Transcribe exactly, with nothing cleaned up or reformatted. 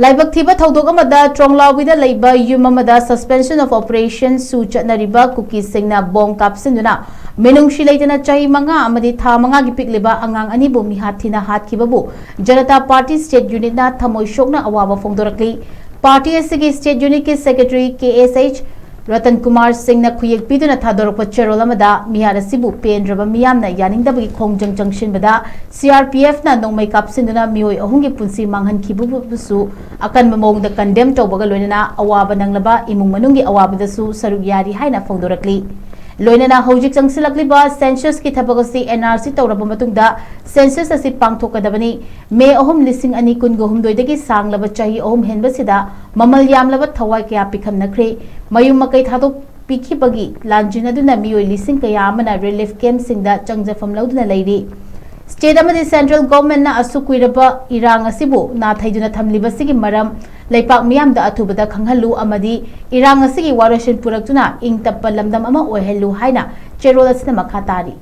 ꯂꯥꯏꯕꯛ ꯊꯤꯕ ꯊꯧꯗꯣꯛ ꯑꯃꯗ ꯇ꯭ꯔꯣꯡꯂꯥꯎꯕꯤꯗ ꯂꯩꯕ ꯌꯨꯝ ꯑꯃꯗ Suspension of Operation ꯁꯨ ꯆꯠꯅꯔꯤꯕ ꯀꯨꯀꯤꯁꯤꯡꯅ ꯕꯣꯝ ꯀꯥꯞꯁꯤꯟꯗꯨꯅ ꯃꯤꯅꯨꯡꯁꯤ ꯂꯩꯇꯅ ꯆꯍꯤ ꯃꯉꯥ ꯑꯃꯗꯤ ꯊꯥ ꯃꯉꯥꯒꯤ ꯄꯤꯛꯂꯤꯕ ꯑꯉꯥꯡ ꯑꯅꯤꯕꯨ ꯃꯤꯍꯥꯠ ꯊꯤꯅ ꯍꯥꯠꯈꯤꯕꯕꯨ ꯖꯅꯇꯥ ꯄꯥꯔꯇꯤ ꯁ꯭ꯇꯦꯠ ꯌꯨꯅꯤꯠꯅ ꯊꯃꯣꯏ ꯁꯣꯛꯅ ꯑꯋꯥꯕ ꯐꯣꯡꯗꯣꯔꯛꯂꯤ꯫ ꯄꯥꯔꯇꯤ ꯑꯁꯤꯒꯤ ꯁ꯭ꯇꯦꯠ ꯌꯨꯅꯤꯠꯀꯤ ꯁꯦꯀ꯭ꯔꯦꯇꯔꯤ ꯀꯦ ꯑꯦꯁ ꯑꯩꯆ ꯔꯇꯟ ꯀꯨꯃꯥꯔ ꯁꯤꯡꯅ ꯈꯨꯌꯦꯛ ꯄꯤꯗꯨꯅ ꯊꯥꯗꯣꯔꯛꯄ ꯆꯦꯔꯣꯜ ꯑꯃꯗ ꯃꯤꯍꯥꯠ ꯑꯁꯤꯕꯨ ꯄꯦꯟꯗ꯭ꯔꯕ ꯃꯤꯌꯥꯝꯅ ꯌꯥꯅꯤꯡꯗꯕꯒꯤ ꯈꯣꯡꯖꯪ ꯆꯪꯁꯤꯟꯕꯗ ꯁꯤ ꯑꯥꯔ ꯄꯤ ꯑꯦꯐꯅ ꯅꯣꯡꯃꯩ ꯀꯥꯞꯁꯤꯟꯗꯨꯅ ꯃꯤꯑꯣꯏ ꯑꯍꯨꯝꯒꯤ ꯄꯨꯟꯁꯤ ꯃꯥꯡꯍꯟꯈꯤꯕꯕꯨꯁꯨ ꯑꯀꯟꯕ ꯃꯑꯣꯡꯗ ꯀꯟꯗꯦꯝ ꯇꯧꯕꯒ ꯂꯣꯏꯅꯅ ꯑꯋꯥꯕ ꯅꯪꯂꯕ ꯏꯃꯨꯡ ꯃꯅꯨꯡꯒꯤ ꯑꯋꯥꯕꯗꯁꯨ ꯁꯔꯨꯛ ꯌꯥꯔꯤ ꯍꯥꯏꯅ ꯐꯣꯡꯗꯣꯔꯛꯂꯤ꯫ ꯂꯣꯏꯅꯅ ꯍꯧꯖꯤꯛ ꯆꯪꯁꯤꯜꯂꯛꯂꯤꯕ ꯁꯦꯟꯁꯁꯀꯤ ꯊꯕꯛ ꯑꯁꯤ ꯑꯦꯟ ꯑꯥꯔ ꯁꯤ ꯇꯧꯔꯕ ꯃꯇꯨꯡꯗ ꯁꯦꯟꯁꯁ ꯑꯁꯤ ꯄꯥꯡꯊꯣꯛꯀꯗꯕꯅꯤ꯫ ꯃꯦ ꯑꯍꯨꯝ, ꯂꯤꯁꯤꯡ ꯑꯅꯤ ꯀꯨꯟꯒ ꯍꯨꯝꯗꯣꯏꯗꯒꯤ ꯁꯥꯡꯂꯕ ꯆꯍꯤ ꯑꯍꯨꯝ ꯍꯦꯟꯕꯁꯤꯗ ꯃꯃꯜ ꯌꯥꯝꯂꯕ ꯊꯋꯥꯏ ꯀꯌꯥ ꯄꯤꯈꯝꯅꯈ꯭ꯔꯦ꯫ ꯃꯌꯨꯝ ꯃꯀꯩ ꯊꯥꯗꯣꯛꯄꯤꯈꯤꯕꯒꯤ ꯂꯥꯟꯖꯤꯡ ꯑꯗꯨꯅ ꯃꯤꯑꯣꯏ ꯂꯤꯁꯤꯡ ꯀꯌꯥ ꯑꯃꯅ ꯔꯤꯂꯤꯐ ꯀꯦꯝꯞꯁꯤꯡꯗ ꯆꯪꯖꯐꯝ ꯂꯧꯗꯨꯅ ꯂꯩꯔꯤ꯫ ꯁ꯭ꯇꯦꯠ ꯑꯃꯗꯤ ꯁꯦꯟꯇ꯭ꯔꯦꯜ ꯒꯣꯚꯔꯟꯃꯦꯟꯠꯅ ꯑꯁꯨꯛ ꯀꯨꯏꯔꯕ ꯏꯔꯥꯡ ꯑꯁꯤꯕꯨ ꯅꯥꯊꯩꯗꯨꯅ ꯊꯝꯂꯤꯕꯁꯤꯒꯤ ꯃꯔꯝ ꯂꯩꯄꯥꯛ ꯃꯤꯌꯥꯝꯗ ꯑꯊꯨꯕꯗ ꯈꯪꯍꯜꯂꯨ ꯑꯃꯗꯤ ꯏꯔꯥꯡ ꯑꯁꯤꯒꯤ ꯋꯥꯔꯣꯏꯁꯤꯟ ꯄꯨꯔꯛꯇꯨꯅ ꯏꯪ ꯇꯞꯄ ꯂꯝꯗꯝ ꯑꯃ ꯑꯣꯏꯍꯜꯂꯨ ꯍꯥꯏꯅ ꯆꯦꯔꯣꯜ ꯑꯁꯤꯅ ꯃꯈꯥ ꯇꯥꯔꯤ꯫